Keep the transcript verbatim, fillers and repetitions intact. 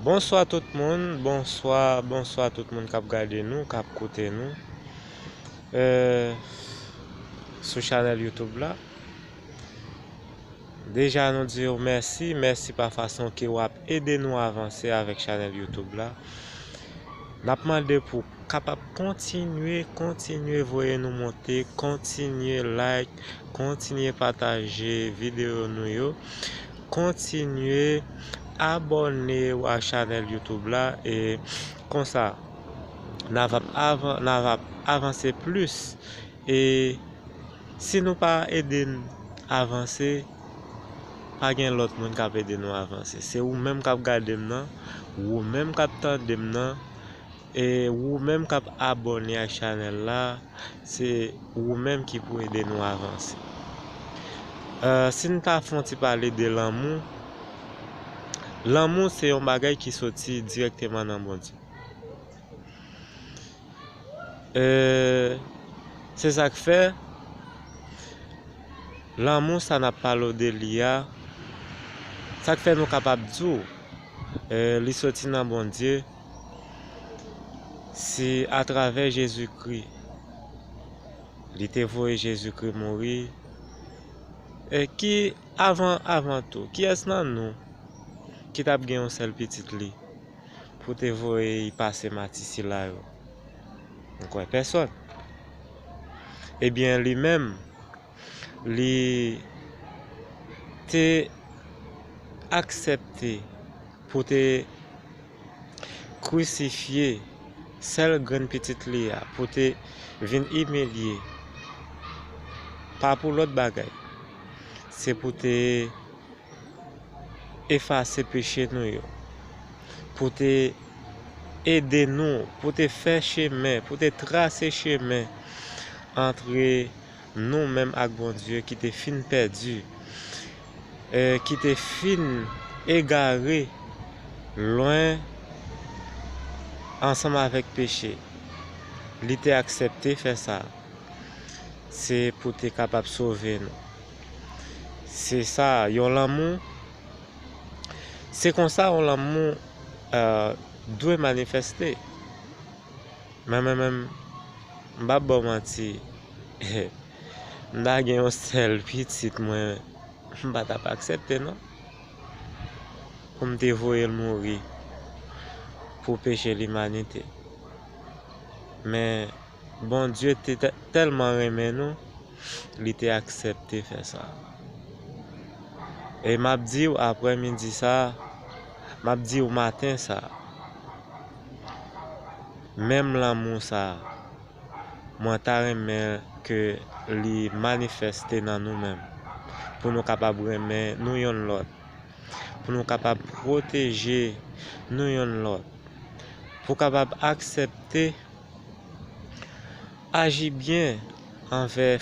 Bonswa tout moun, bonswa, bonswa tout moun k ap gade nou, k ap koute nou, euh, sou chanèl YouTube la. Deja nou di w mèsi, mèsi pa fason ke w ap ede nou avanse avèk chanèl YouTube la. N ap mande pou kapab kontinye, kontinye voye nou monte, kontinye like, kontinye pataje videyo nou yo, kontinye abòne w a chanèl YouTube la, e konsa n ap avan-, n ap avanse plis. E si nou pa ede n avanse, pa gen lòt moun k ap ede nou avanse. Se ou menm k ap gade m nan, ou menm k ap tande m nan, e ou menm k ap abòne ak chanèl la, se ou menm ki pou ede nou avanse. Euh, si n ta fè yon ti pale de lanmou, lanmou se yon bagay ki soti dirèkteman nan Bondye. Euh, se sa k fè, lanmou sa n ap pale w de li a, sa k fè nou kapab di w, euh, li soti nan Bondye, se atravè Jezikri. Li te voye Jezikri mouri. E ki, avan, avan tou, kiyès nan nou ki t ap gen yon sèl pitit li pou te voye y pase mati sila yo? M kwè pèsòn. Ebyen, li menm, li te aksepte pou te krisifye sèl grenn pitit li a, pou te vin imilye, pa pou lòt bagay, se pou te efase peche nou yo, pou te ede nou, pou te fè chemen, pou te trase chemen antre nou menm ak Bondye ki te fin pèdi, e, ki te fin egare lwen ansanm avèk peche. Li te aksepte fè sa. Se pou te kapab sove nou. Se sa, yon lanmou. Se konsa yon lanmou, euh, dwe manifeste. Men mwen menm, m p ap ba w manti. M ta gen yon sèl pitit mwen, m pa t ap aksepte non. Pou m te voye l mouri pou peche limanite. Men Bondye te tè-, tèlman renmen nou, li te aksepte fè sa. E m ap di w aprè midi sa, m ap di w maten sa, menm lanmou sa, mwen ta renmen ke li manifeste nan nou menm, pou nou kapab renmen nou yonn lòt, pou nou kapab pwoteje nou yonn lòt, pou kapab aksepte aji byen anvè